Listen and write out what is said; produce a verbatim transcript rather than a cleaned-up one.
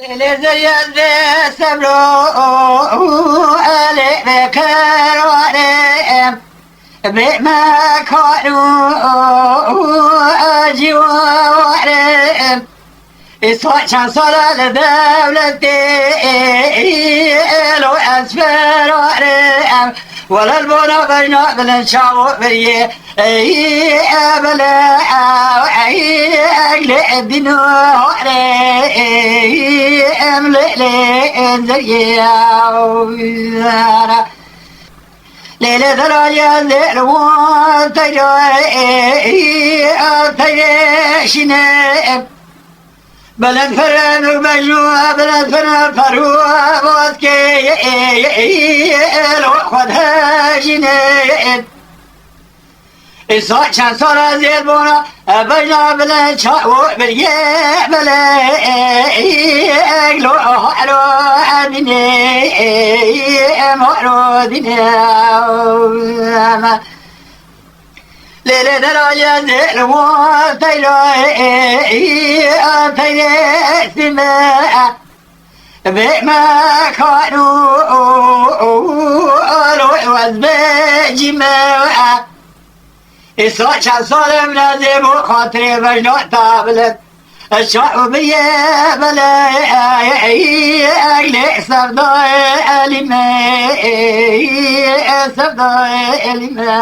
Lê zeriyaz bê sebro, elê bê qerarê, bê mekar û ciwarê. Îsa çend sal e li dewletê, lo ez ferarê, wele li bona bejna bilin çawo biriyê. Ey, ebele, ey, egle dino, ey, em le, le, zeriye, ara. Lele dalaye, le, le, won, teyre, ey, teyre, şine, em. Belend feren û mecnû, belend feren ferû, baskê, ey, ey, ey, lo, xwe de, jine, em. Îsa çend sal e zêr bona, e, bejna bile çawo birye bile, e, e, eglo haro edine, e, e, em haro dine, e, lele deraye zêr mo teyra, e, e, e, teyre sime, e. Bê me xanû, alo, ez bê cî me. Îsa çend sal em nezê bo xatirê vejna ta bilin. Şa û biyê bele, eglê sevdayê elî me, sevdayê elî me.